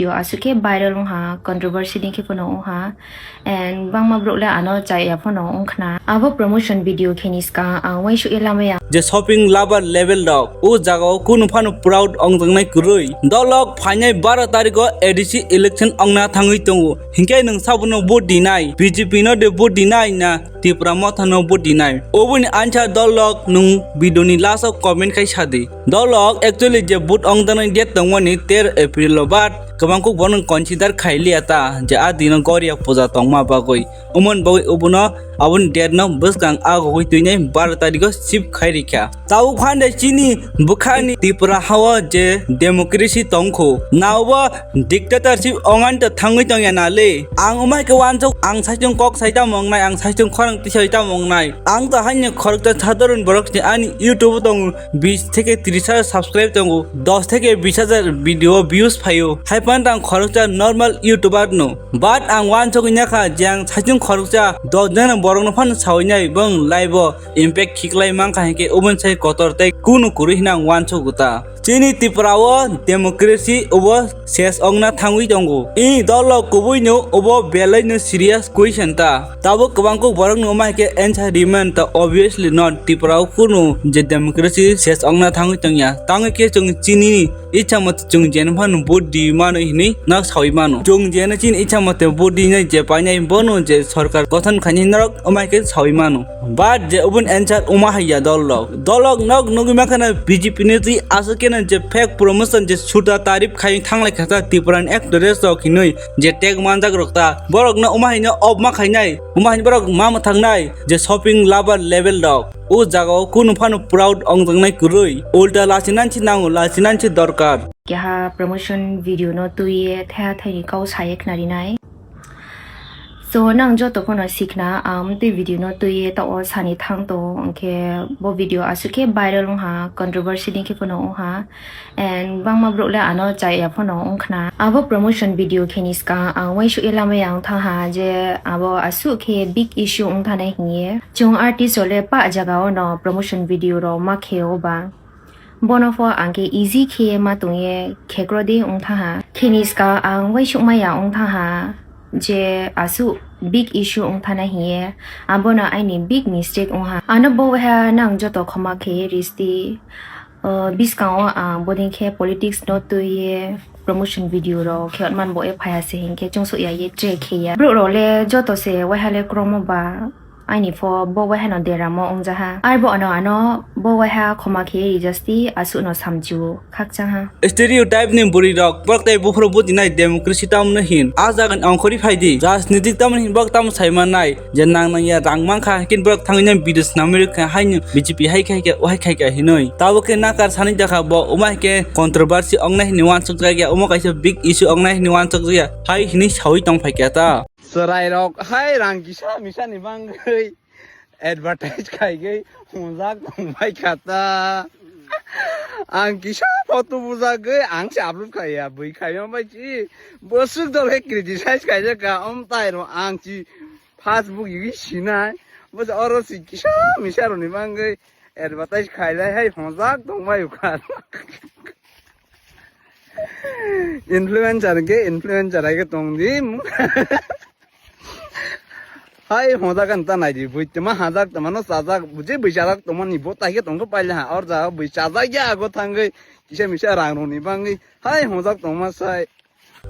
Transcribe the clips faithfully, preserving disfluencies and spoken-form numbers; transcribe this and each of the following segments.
video aswk khe viral wngha, controversy ni khe phano wngha, and bangma borok le ano chaya phano wngkhna. Abo promotion video kheni swkang ang uaisuk e lamaya. Je shopping lover level rok o jaga o kunu phano proud ongjaknai kwrwi. Dolok phainai baro tarikh o A D C election ongna thangwi tongo, hinkhe nwng sabono vote dinai, B J P no de vote dinai na Tipra Motha no vote dinai? Oboni answer dolok nwng video ni last o comment khai sadi. Dolok actually je vote ongjaknai date tongmani tero April o, but kwbang kuk bono consider khai liya ta je a dino Goria puja tongma bagwi. Umon bagwi obono aboni date no bwskang agogwi twinai baro tarikh o shift khai rikha. Tabuk phande chini bwkhani Tripura hao je democracy tongkho, naobo dictatorship ongani to thangwi tongya nale. Ang umai khe wansuk, ang saichung kok sai tamo wngnai, ang saichung khorang tisai tamo wngnai. Ang to haino khoroksa sadharon borok se ani YouTube o tongo, bis theke tris hajar subscribe tongo, dos theke bis hajar video views phaio. Hai phano ang khoroksa normal YouTuber no. But ang wansugwi nakha je ang saichung khoroksa dos jona borokno phano sawinai bong live o impact khiklai mankha hinkhe ubon sai kotor tei kunu kwrwi hwnwi ang wansugo ta. Chini Tripura o democracy obo ses ongna thangwi tongo. I dolok kubui no obo belai no serious question ta. Tabuk kwbang kuk borok no ma hai khe answer remain ta, obviously not. Tripura o kunu je democracy ses ongna thangwi tongya. Tangwi khe chwng chini icha mate chwng jeno phano vote di mano hinwi nok sawi mano. Chwng jeno chini icha mate vote di nai je painai bono je sorkar gothon khainai norok omo hai khe sawi mano. But je ubun answer uma haiya dolok. Dolok nok nugwi makhana B J P ni twi aswk khe je fake promotion je suta tarif khai thanglai kha ta Tripura ni actress rok hinwi je tag manjak rok ta. Borok no uma haino off ma khainai. Uma haino borok ma mwthangnai je shopping lover level rok. O jaga o kunu phano proud ongjaknai kwrwi. Ulta lachinani se nango, lachinani se dorkar. Keha promotion video no twiye thaya thaini kau saye khnarinai. So, nang joto phano sikna, ang tei video no twiye ta o sani thang to, hwnkhe bo video aswk khe viral wngha, controversy ni khe phano wngha, and bangma borok le ano chaya phano wngkhna. Abo promotion video kheni swkang ang uaisuk e lamaya ang thangha je abo aswk khe big issue wngthanai hinye. Chwng artist rok le pa jaga o no promotion video rok ma khe o ba. Bono pho ang khe easy khe ma tongye khekro de wngthaha. Kheni ska ang uaisuk maya wngthaha je aswk big issue wngthana hiye, abono aini big mistake wngha. Ano bo waiha nang joto khoma khe risti, uh, biskango ang bodin khe politics no twiye promotion video rok khe man bo e phaya se hinkhe chungsuk ya ye tre khe ya. Borok rok le joto se waiha le kromo ba. Aini pho bo waiha no deramo wngjaha. Arbo ano ano bo waiha khoma khe rijasti aswk no samchu khakchaha. Stereotype ni bwrwi rok borok tei buphuru butinai democracy tamno hin. A jaga ni ongkhorwi phai di. Rajnitik tamno hin borok tamo sai mannai. Je nang nang ya rang mankha kin borok thangwi nang video snamwi rwkha haino B J P hai khai kha, hai khai kha hinwi. Tabo khe nakar sani jakha bo omo hai khe controversy ongnai hinwi wansuk jakya, omo kaisa big issue ongnai hinwi wansuk jakya. Hai hinwi sawi tong phai kha ta. Chwrairok hai rang kisa misani bangwi advertise khaigwi hwnjak tongbai kha ta. Ang kisa photo bujagwi ang se upload khaiya, bui khaima bai chi bwswk dole criticize khaijak kha, omtai rw ang chi Facebook yugwi sinai. Bwsa oro si kisa misa rwni bangwi advertise khailai hai hwnjak tongbai kha. Influencer ke influencer hai ke tong di. Hai hojak kan ta nai di, bui tma hajak tma no sajak, buji bui sajak tma ni bo tai ke tong ko paila ha, or ja bui sajak ya go thangwi kisa misa rang roni bangwi hai hojak tongma sai.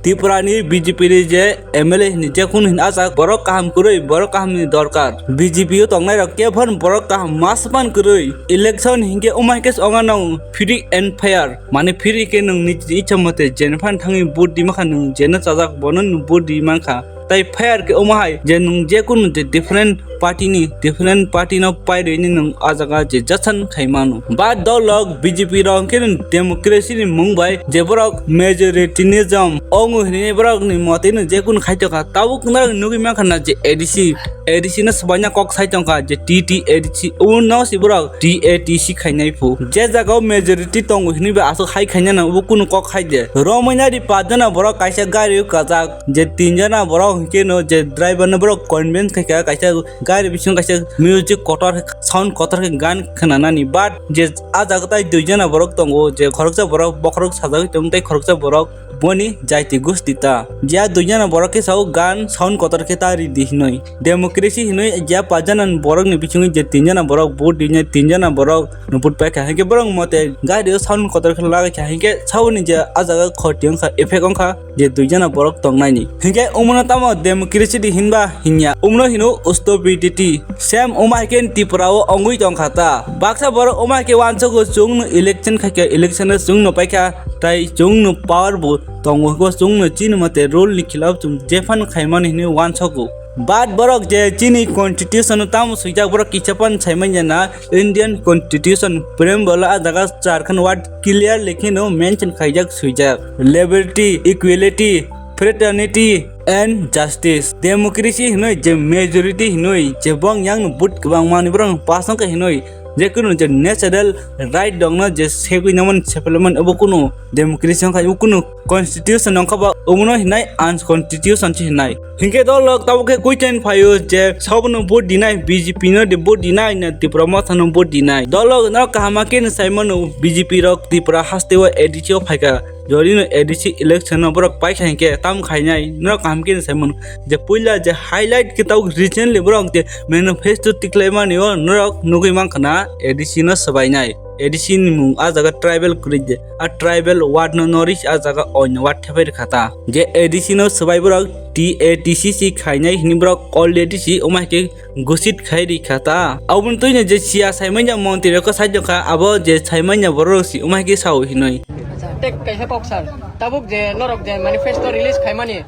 Tripura ni B J P ni je M L A ni je kun hin ajak borok kaham kwrwi, borok kaham ni dorkar. B J P o tongnai rok kebhon borok kaham maspan kwrwi. Election hinkhe umai khe onga nang free and fair. Mane free khe nwng niji ichha mate jene phan thangwi vote di mankha, nwng jene chajak bono nwng vote di mankha. Tai fair khe omo hai je nwng je kunu je different party ni, different party no pai rwini nwng ah jaga je jasan khai mano. Ba dolok B J P rok khe nwng democracy ni mung bai je borok majority ni jom ongo hinwi borok ni mote no je kunu khai tongkha. Tabuk nang nugwi mankha na je A D C, A D C no swbaina kok sai tongkha je T T A D C, uno si borok T A T C khainai phu. Je jaga o majority tongo hinwi ba aswk hai khaina nang bo kunu kok khai de. Romwi nai di pajana borok kaisa gari o kajak. Je tinjana borok hinkhe no je driver no borok convince khaikha, kaisa gari bisingo kaisa music kotor, sound kotor khe gan khwnanani, but je ah jaga tai duijana borok tongo, je khoroksa borok bokhorok sajagwi tongo tei khoroksa borok boni jaiti gusti ta. Je a duijana borok khe sao gan sound kotor khe ta ridi hinwi. Democracy hinwi je pajana borokni bisingwi je tinjana borok vote rinai, tinjana borok no vote paikha, hinkhe borok mote gari o sound kotor khe lagaikha, hinkhe saoni je a jaga khoti wngkha, effect wngkha. Je duijana borok tongnaini. Hinkhe omono tamo democracy di hinba hinya? Omono hino stupidity. Same omo hai khe Tripura o ongwi tongkha ta. Baksa borok omo hai khe wansago chwngno election khaikha, election o chwngno paikha, tai chwngno power bo tongo, hwnkhe chwngno chini mate rule ni khilaf chwng jephano khaimani hinwi wansago. But borok je chini constitution o tamo swijak borok kisa phano saimanya na, Indian Constitution preamble a jaga charkhan word clearly kheno mention khaijak swijak. Liberty, equality, fraternity and justice. Democracy hinwi je majority hinwi je bong yang no vote kwbang mani borok pass wngkha hinwi je kunu je natural right dongno je segwi naman sepleman obo kunu democracy wngkha, obo kunu constitution wngkha ba omono hinai unconstitution se hinai. Hinkhe dolok tabuk khe question phaio je sabono vote dinai, B J P no de vote dinai na Tipra Motha no vote dinai. Dolok no kaham khe no saimano B J P rok Tripura haste o A D C o phaikha. Jodi no A D C election no borok paikha hinkhe tam khainai no kaham khe no saimano. Je puila je highlight khe tabuk recently borok je manifesto tiklaimani o norok nugwi mankha na A D C no swbainai. A D C ni mung a jaga tribal kwrwi de. A tribal ward no nori a jaga oino ward thepai rwkha ta. Je A D C no swbai borok T A T C C khainai hini borok already si omo hai khe gosit khai rikha ta. Aboni twino je siya saimanya montri rok khe saijokha, abo je saimanya borok si omo hai khe sao hinoi. Acha, tek kaisa kok sir. Tabuk je norok je manifesto release khaimani,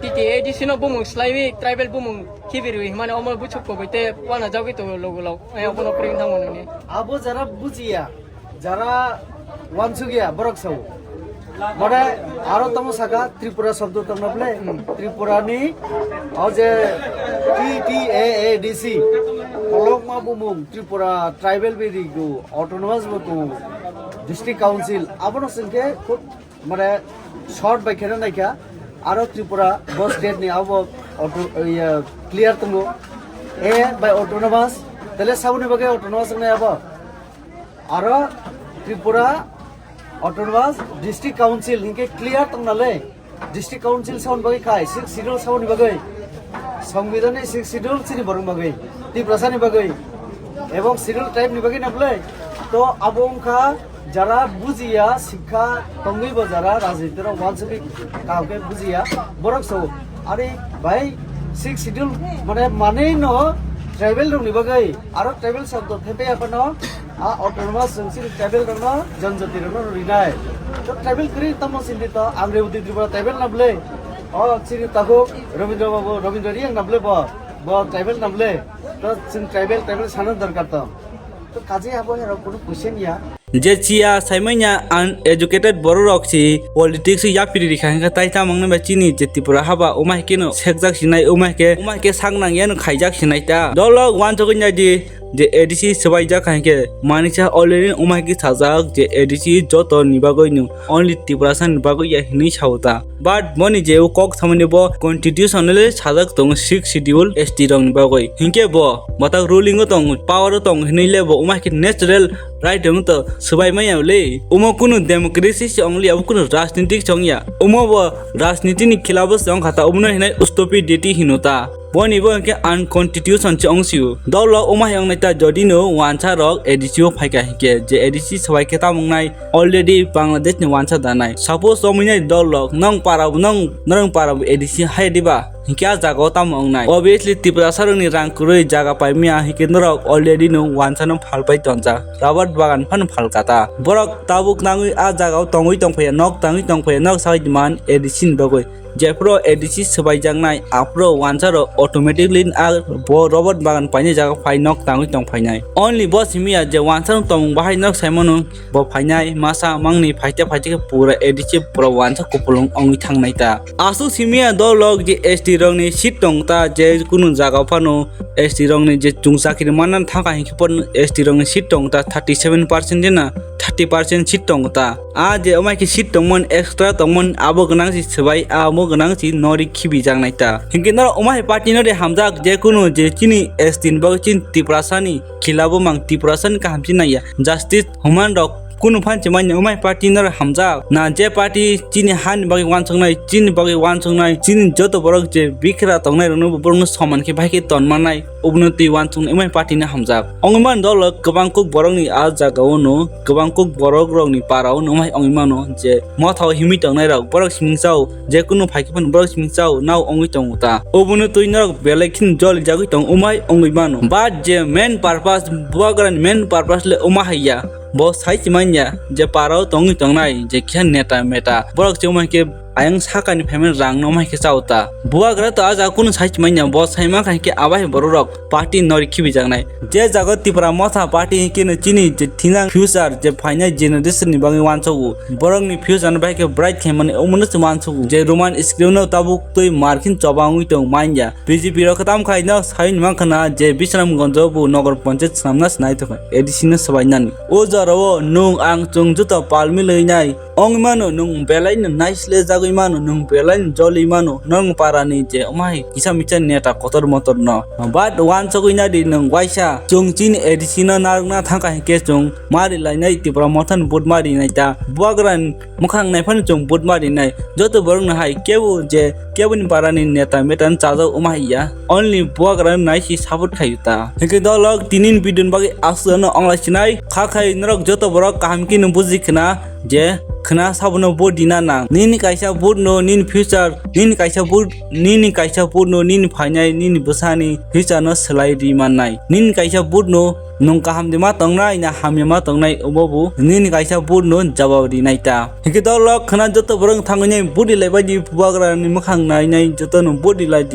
T T A D C no bumung slaiwi tribal bumung khibirwi himani omo buchuk koboi te wana jagwi tongo logo lok. Ai obono pring thangmani. Abo jara bujiya. Jara wansukya borok sao. Mane aro tamo saka Tripura shobdo tongna bole. Tripura ni o je T T A A D C. Kolokma bumung Tripura tribal bidi go autonomous bo tongo. District council abono singke khub mane short bai kheno naikha. Aro Tripura bo state ni abo auto, iya, clear tongo. A by autonomous. Tele saboni bagwi autonomous wngnai abo. Aro Tripura Autonomous District Council hinkhe clear tongna le. District Council saboni bagwi khai, Sixth Schedule saboni bagwi. Songbidan ni Sixth Schedule chini borok bagwi, Tiprasa ni bagwi. Ebong Schedule tribe ni bagwi na bwle. To abo wngkha jara bujiya, sikha tongwi bo jara rajniti rok wansugwi kaham khe bujiya borok so. Ari bai Sixth Schedule mane manwi no tribal rok ni bagwi, aro tribal shobdo thepe ya phano a autonomous chwng chini tribal rok no, janjati rok no rinai. To tribal kwrwi tamo sindi to ang Reboti Tripura tribal na bwle. O chini takhuk Rabindra Babu, Rabindra Reang na bwle bo, bo tribal na bwle. To chwng tribal, tribal sana dorkar to. To kaje abo herok kunu question ya. Je chiya saimanya uneducated borok rok si politics o yapiri rikha hinkhe tai tamang nai ba chini je Tripura haba umai keno sekjak sinai umai ke umai ke sak nang yano khaijak sinai ta. Dolo wansugwi nai di je A D C swbaijak hinkhe manisa already umai ke sajak je A D C joto ni bagwi no only Tiprasa ni bagwi ya hinwi sao ta. But boni je o kok samani bo constitutional sajak tongo sixth schedule S T rok ni bagwi. Hinkhe bo batak ruling o tongo, power o tongo hinwi le bo umai khe natural right wng to swbai maya le. Umo kunu democracy se ong liya, bo kunu rajnitik se ong ya. Umo bo rajniti ni khilaf o se ong kha ta, umo no hinai stupidity hino ta. Boni bo hinkhe unconstitution se ong sio. Dolo umo hai ong nai ta jodi no wansa rok A D C o phai kha hinkhe je A D C swbai khe tamo wngnai. Already Bangladesh ni wansa danai. Suppose romwi nai dol rok, nong para bo, nong, norong para bo A D C hai diba? Hinkhe a jaga o tamo wngnai? Obviously Tiprasa rok ni rang kwrwi jaga paimya hinkhe norok already no wansa no phalpai tonjak. Rubber bagan phano phalka ta. Borok tabuk nangwi a jaga o tongwi tongphaiya, nok tangwi tongphaiya, nok sawi man A D C ni bagwi. Jephuru A D C swbaijaknai, aphuru wansa rok automatically a bo rubber bagan painai jaga phai nok tangwi tongphainai. Only bo simiya je wansa no tongmung bahai nok saimano. Bo phainai masa mangni phaite phaite khe pura A D C pura wansa kupulung ongwi thangnai ta. Aswk simiya dolok je S T rokni seat tong ta, je kunu jaga phano S T rokni je chwng chakri manna thangkha hinkhe phano S T rokni seat tong ta thirty seven percent de na thirty percent seat tong ta. A je omai khe seat tongmani extra tongmani abo gwnang si swbai abo gwnang si nori khibijaknai ta. Hinkhe norok omai party no de hamjak je kunu je chini S T ni bagwi chini Tiprasa ni khilabo mang Tiprasa ni kaham si naiya. Justice human rok Kunu phan se manya umai party no hamjak na je party chini hani bagwi wansuknai, chini bagwi wansuknai, chini joto borok je bikra tongnai rokno bo borokno soman khe bai khe ton mannai, obono twi wansuknai umai party no hamjak. Ongwi mano dolo kwbang kuk borokni a jagao no, kwbang kuk borok rokni parao no umai ongwi mano je mothao himwi tongnai rok borok siming chao, je kunu phaikhe phano borok siming chao nao ongwi tongo ta. Obono twi norok belai kheno joli jagwi tong umai ongwi mano. But je main purpose, bubagrani main purpose le uma haiya. Bo sai se manya je parao tongwi tongnai je khe neta meta. Borok se umai khe ayang sakani phaimani rang no umai khe chao ta. Bubagra to a jaga kunu sai se manya, bo sai mankha khe abai borok rok party nori khibijaknai. Je jaga Tipra Motha party hinkhe no chini je thinang future je phainai generation ni bagwi wansugo. Borokni future no bai khe bright khaimani omono se wansugo. Je Roman script no tabuk twi markin choba wngwi tong manya. B J P rok tam khai no sai mankha na je Bisramganj o bo nogor panchayat swnamna se naithok A D C no swbainani. O jora o nwng ang chwng joto pal milwi nai. Ongwi mano nwng belai no naislejagwi mano, nwng belai no jolwi mano, nwng para ni je omai kisa misa neta kotor motor no. But wansugwi nadi nwng waisa chwng chini A D C no narwkna thangkha hinkhe chwng mari lainai Tipra Motha ni vote mari nai ta. Bubagra ni mwkhang naiphano chwng vote mari nai. Joto borok no hai kebo je kebo ni para ni neta meta no chajak wngma hai ya. Only bubagra no nai si support khai ta. Hinkhe dolok tini ni video ni bagwi aswk no onglai sinai. Kha khai norok joto borok kaham khe no buji khna. Je khna sabono vote dina nang. Nini kaisa vote no nini future, nini kaisa vote, nini kaisa vote no nini phainai, nini bwsani future no swlai ri mannai. Nini kaisa vote no nwng kaham de ma tongnai na hamya ma tongnai, obo bo nini kaisa vote no jawab rinai ta. Hinkhe dolok khna joto borok thangwi nai vote rilai bai di bubagra ni mwkhang nai nai joto no vote rilai di.